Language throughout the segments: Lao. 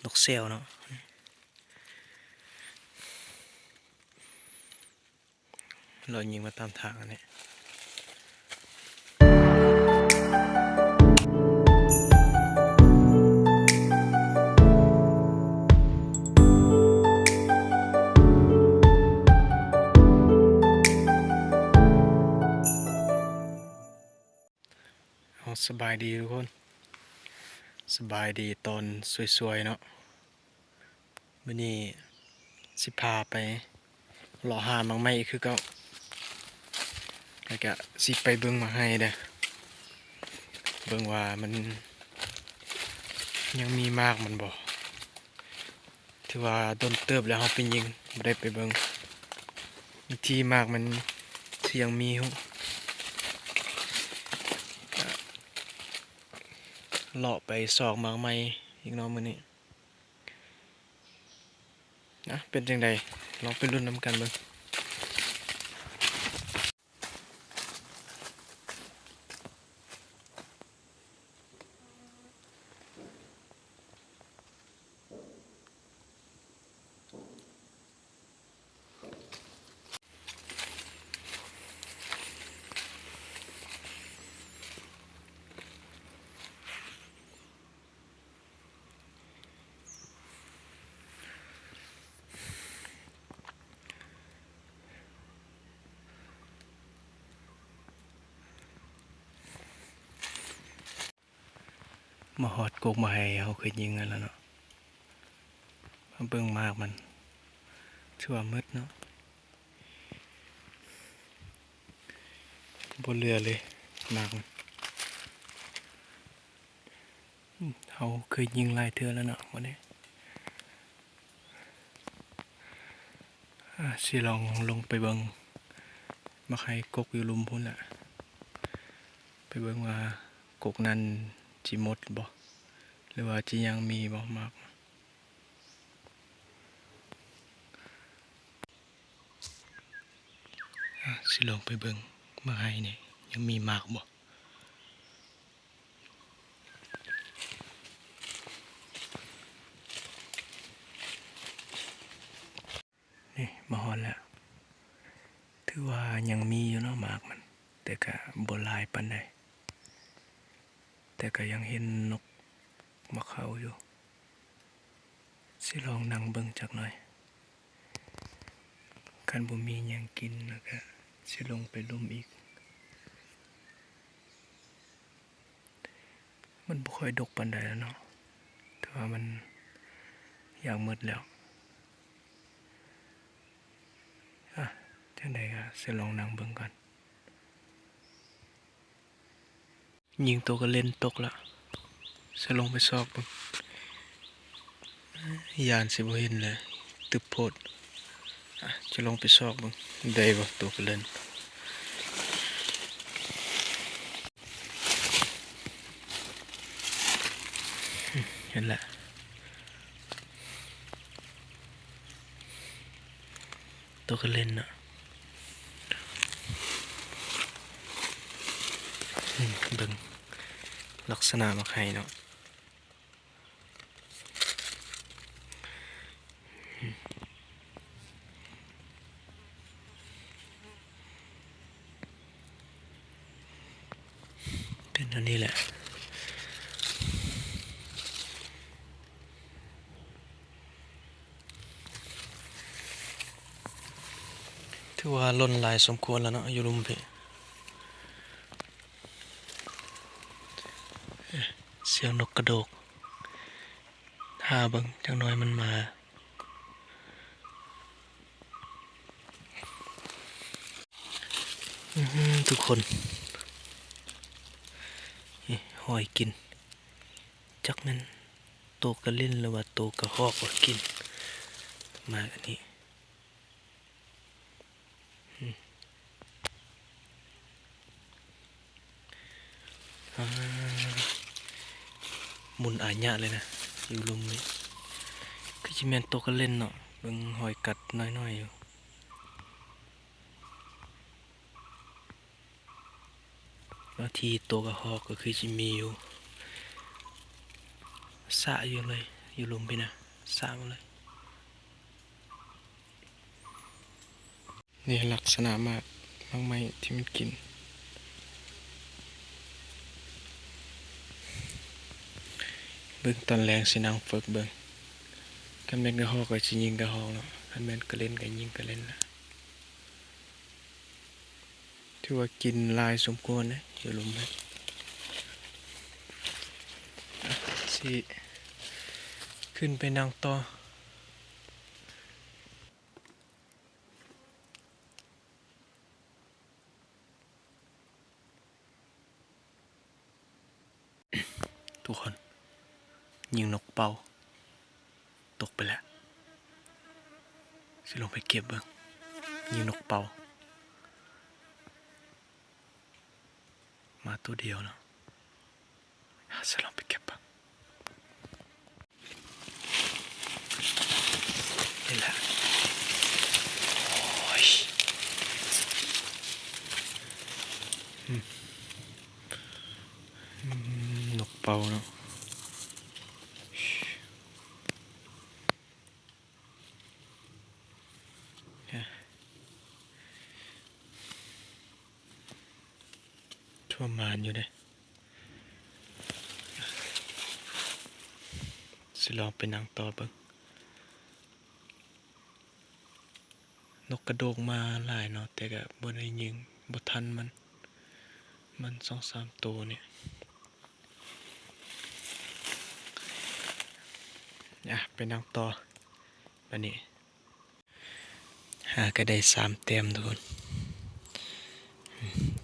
ຕົກແຊວເນາະ. ລອຍຍິງມາຕາມທາງອັນນີ້. ເອົາ ສະບາຍດີທຸກຄົນ, ສະບາຍດີຕອນສວຍໆເນາະ. ມື້ນີ້ຊິພາໄປເລາະຫາໝາກໄມ້ອີກຄືເກົ່າ ແລ້ວກະຊິໄປເບິ່ງໝາກໄຮ່ເດີ້ ເບິ່ງວ່າມັນຍັງມີໝາກມັນບໍ່. ຖືວ່າດົນເຕີບແລ້ວເຮົາໄປຍິງ ບໍ່ໄດ້ໄປເບິ່ງທີ່ໝາກມັນຊິຍັງມີຢູ່. ເລາະໄປຊອກໝາກໄມ້ອີກເນາະມື້ນີ້. ນະ ເປັນຈັ່ງໃດ ລອງໄປລຸ້ນນຳກັນເບິ່ງ. ມາຮອດກົກໝາກໄຮ່ເຮົາເຄີຍຍິງຫັ້ນລະເນາະ. ມາເບິ່ງໝາກມັນ ຖືວ່າໝົດເນາະ, ບໍ່ເຫຼືອເລີຍໝາກມັນ. ເຮົາເຄີຍຍິງຫຼາຍເທື່ອແລ້ວເນາະມື້ນີ້. ອາ ຊິລອງລົງໄປເບິ່ງໝາກໄຮ່ກົກຢູ່ລຸ່ມພຸ້ນແຫຼະ, ໄປເບິ່ງວ່າກົກນັ້ນຊິໝົດບໍ່ ຫຼືວ່າຊິຍັງມີບໍ່ໝາກ. ອາ ຊິລອງໄປເບິ່ງໝາກໄຮ່ນີ້ຍັງມີໝາກບໍ່. ນີ້ມາຮອດແລ້ວ, ຖືວ່າຍັງມີຢູ່ເນາະໝາກມັນ, ແຕ່ກະບໍ່ຫຼາຍປານໃດ, ແຕ່ກະຍັງເຫັນນົກມາເຂົ້າຢູ່. ຊິລອງນັ່ງເບິ່ງຈັກໜ່ອຍ, ຄັນບໍ່ມີຫຍັງກິນແລ້ວກະຊິລົງໄປລຸ່ມອີກ. ມັນບໍ່ຄ່ອຍດົກປານໃດແລ້ວເນາະ, ແຕ່ວ່າມັນຢາກໝົດແລ້ວ. ອາ ຈັ່ງໃດກະຊິລອງນັ່ງເບິ່ງກ່ອນ. ຍິງໂຕກະເລັນຕົກລະ, ຊິລອງໄປຊອກເບິ່ງ. ຢ້ານຊິບໍ່ເຫັນແຫຼະ, ຕຶບໂພດ. ອາ ຈະລອງໄປຊອກເບິ່ງ ໄດ້ບໍ່ໂຕກະເລັນ. ເຫັນແລ້ວ ໂຕກະເລັນເນາະ. ອືມ ເບິ່ງລັກສະນະໝາກໄຮ່ເນາະ. ເປັນອັນນີ້ແຫຼະ, ຖືວ່າຫຼົ່ນຫຼາຍສົມຄວນແລ້ວເນາະ ຢູ່ລຸ່ມພີ້. ສຽງນົກກະໂດກ, ຖ້າເບິ່ງຈັກໜ່ອຍມັນມາ. ອືມ ທຸກຄົນ ນີ້ ຮອຍກິນ, ຈັກແມ່ນໂຕກະເລັນ ຫຼືວ່າໂຕກະຮອກວ່າກິນ ມາອັນນີ້. ອືມ ອາ ໝຸນອາຍະເລີຍນະ ຢູ່ລຸ່ມນີ້. ຄືຊິແມ່ນໂຕກະເລັນເນາະ, ເບິ່ງຮອຍກັດນ້ອຍໆຢູ່. ແລ້ວທີ່ໂຕກະຮອກກໍຄືຊິມີຢູ່ ສະຢູ່ເລີຍ ຢູ່ລຸ່ມພີ້ນະ ສ້າງເລີຍ. ນີ້ລັກສະນະໝາກ ໝາກໄມ້ທີ່ມັນກິນ. ເບິ່ງຕອນແລງຊິນັ່ງຝຶກເບິ່ງ. ຄັນແມ່ນກະຮອກກະຊິຍິງກະຮອກເນາະ, ຄັນແມ່ນກະເລັນກະຍິງກະເລັນລະ. ຖືວ່າກິນຫຼາຍສົມຄວນເດ້ ຢູ່ລຸ່ມເພິ່ນ. ຊິຂຶ້ນໄປນັ່ງຕໍ່. ທຸກຄົນ ຍິງນົກເປົ້າ ຕົກໄປແລ້ວ. ຊິລົງໄປເກັບເບິ່ງ. ຍິງນົກເປົ້າ ມາໂຕດຽວເນາະ. ຊິລອງໄປເກັບເບິ່ງ. ນີ້ແຫຼະ. ໂອ້ຍ ອືມ ອືມ ນົກເປົ້າເນາະ. ທົ່ວມານຢູ່ເດ້. ຊິລອງໄປນັ່ງຕໍ່ເບິ່ງ. ນົກກະໂດກມາຫຼາຍເນາະ ແຕ່ກະບໍ່ໄດ້ຍິງ ບໍ່ທັນມັນ ມັນສອງສາມໂຕນີ້. ອາ ໄປນັ່ງຕໍ່ບາດນີ້. ຫາກະໄດ້ສາມແຕ້ມທຸກຄົນ.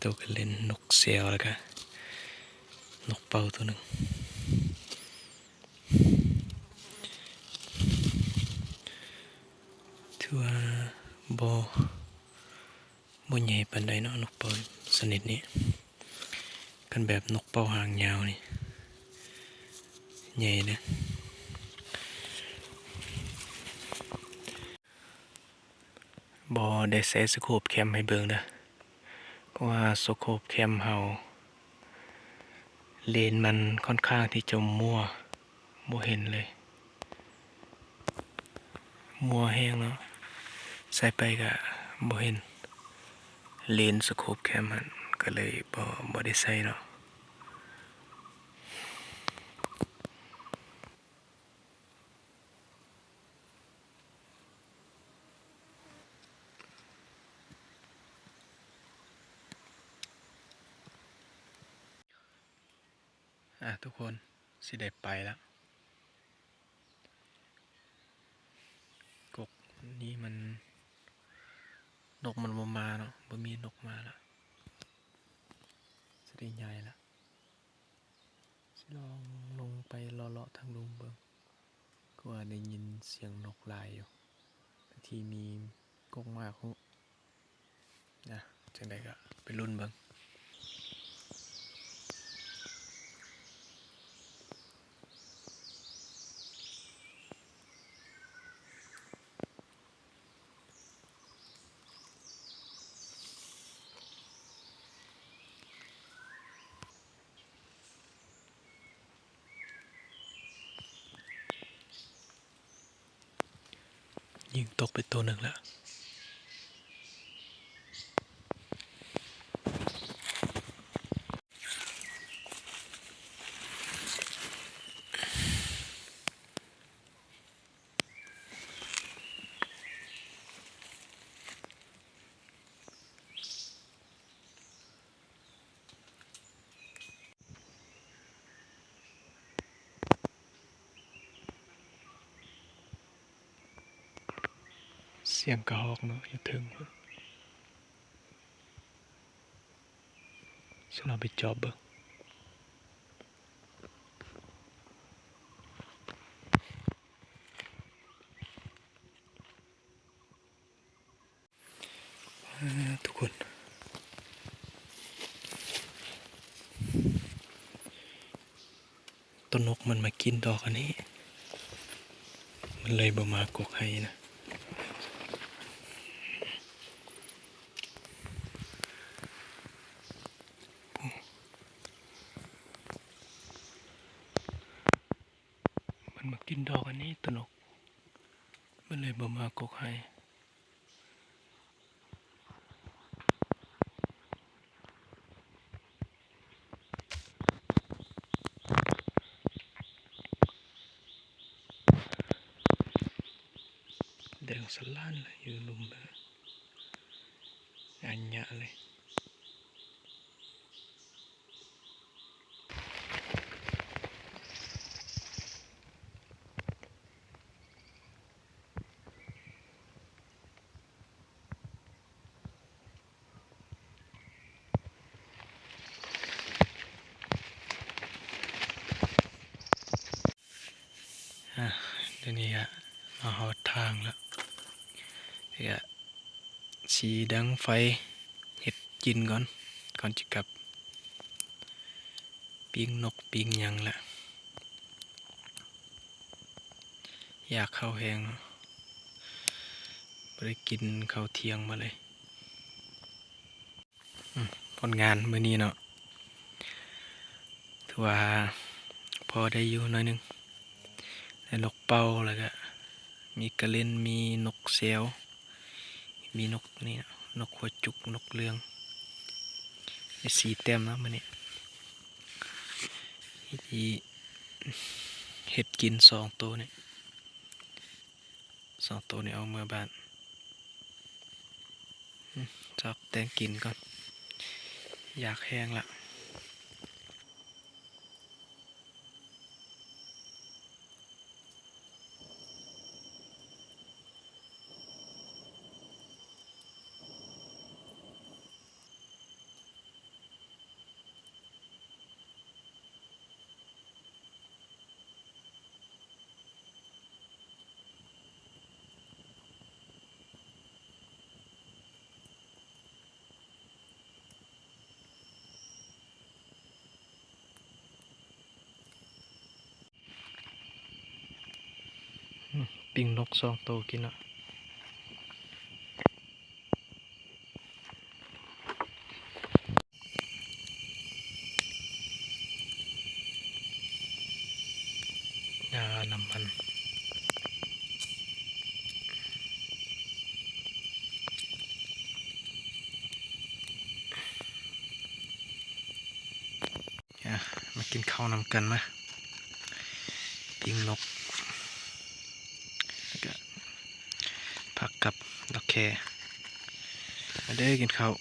ໂຕກະເລັນນົກແຊວ ແລ້ວກະນົກເປົ້າໂຕໜຶ່ງ. ຖືວ່າບໍ່ ບໍ່ໃຫຍ່ປານໃດເນາະ ນົກເປົ້າຊະນິດນີ້. ຄັນແບບນົກເປົ້າຫາງຍາວນີ້ໃຫຍ່ເດ້. ບໍ່ໄດ້ໃສ່ສະໂຄບແຄມໃຫ້ເບິ່ງເດີ ເພາະວ່າສະໂຄບແຄມເຮົາ ເລນມັນຂ້ອນຂ້າງທີ່ຈະມົວ ບໍ່ເຫັນເລີຍ. ມົວແຮງເນາະ ໃສ່ໄປກະບໍ່ເຫັນ ເລນສະໂຄບແຄມຫັ້ນ ກະເລີຍບໍ່ ບໍ່ໄດ້ໃສ່ເນາະ. ອາ ທຸກຄົນ ຊິໄດ້ໄປລະ. ກົກນີ້ມັນ ນົກມັນບໍ່ມາເນາະ ບໍ່ມີນົກມາລະ ຊິໄດ້ຍ້າຍລະ. ຊິລອງລົງໄປເລາະໆທາງລຸ່ມເບິ່ງ ຄືວ່າໄດ້ຍິນສຽງນົກຫຼາຍຢູ່ ທີ່ມີກົກໝາກພຸ. ນະ ຈັ່ງໃດກະໄປລຸ້ນເບິ່ງ. ຍິງຕົກໄປໂຕໜຶ່ງລະ. ສຽງກະຮອກເນາະ ຢູ່ເທິງພຸ້ນ. ຊິລອງໄປຈອບເບິ່ງ. ເອີ ທຸກຄົນ ໂຕນົກມັນມາກິນດອກອັນນີ້ ມັນເລີຍບໍ່ມາກົກໄຮ່ນະ. ມັນມາເກ ກິນດອກອັນນີ້ ໂຕນົກ ມັນເລີຍບໍ່ມາກົກໄຮ່. ແດງສະລ້ານເລີຍ ຢູ່ລຸ່ມເລີຍ ອັນຍະເລີຍ. ອາ ດຽວນີ້ກະມາຮອດທາງແລ້ວ ກະຊິດັງໄຟເຮັດກິນກ່ອນ ກ່ອນຈະກັບ ປີ້ງນົກປີ້ງຫຍັງລະ ຢາກເຂົ້າແຮງເນາະ ບໍ່ໄດ້ກິນເຂົ້າທ່ຽງມາເລີຍ. ອືມ ຜົນງານມື້ນີ້ເນາະ ຖືວ່າພໍໄດ້ຢູ່ໜ້ອຍໜຶ່ງ ໄດ້ນົກເປົ້າ ແລ້ວກະມີກະເລັນ ມີນົກແຊວ ມີນົກນີ້ເນາະ ນົກຫົວຈຸກ ນົກເຫຼືອງ ໄດ້ສີ່ແຕ້ມເນາະມື້ນີ້. ເຮັດກິນສອງໂຕນີ້ ສອງໂຕນີ້ເອົາເມືອບ້ານ ອືມ ຊອກແຕ່ງກິນກ່ອນ ຢາກແຮງລະ. ປີ້ງນົກສອງໂຕກິນເນາະ. ອາ ມາກິນເຂົ້ານຳກັນມາ ປີ້ງນົກ ແລ້ວກະຜັກກັບດອກແຄ ມາເດີກິນເຂົ້າ.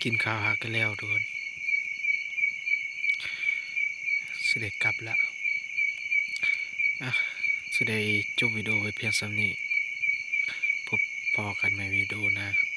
ກິນເຂົ້າຫາກະແລ້ວທຸກຄົນ ຊິໄດ້ກັບລະ ອະ ຊິໄດ້ຈົບວິດີໂອໄວ້ພຽງສ່ຳນີ້ ພົບພໍ້ກັນໃໝ່ວິດີໂອໜ້າ.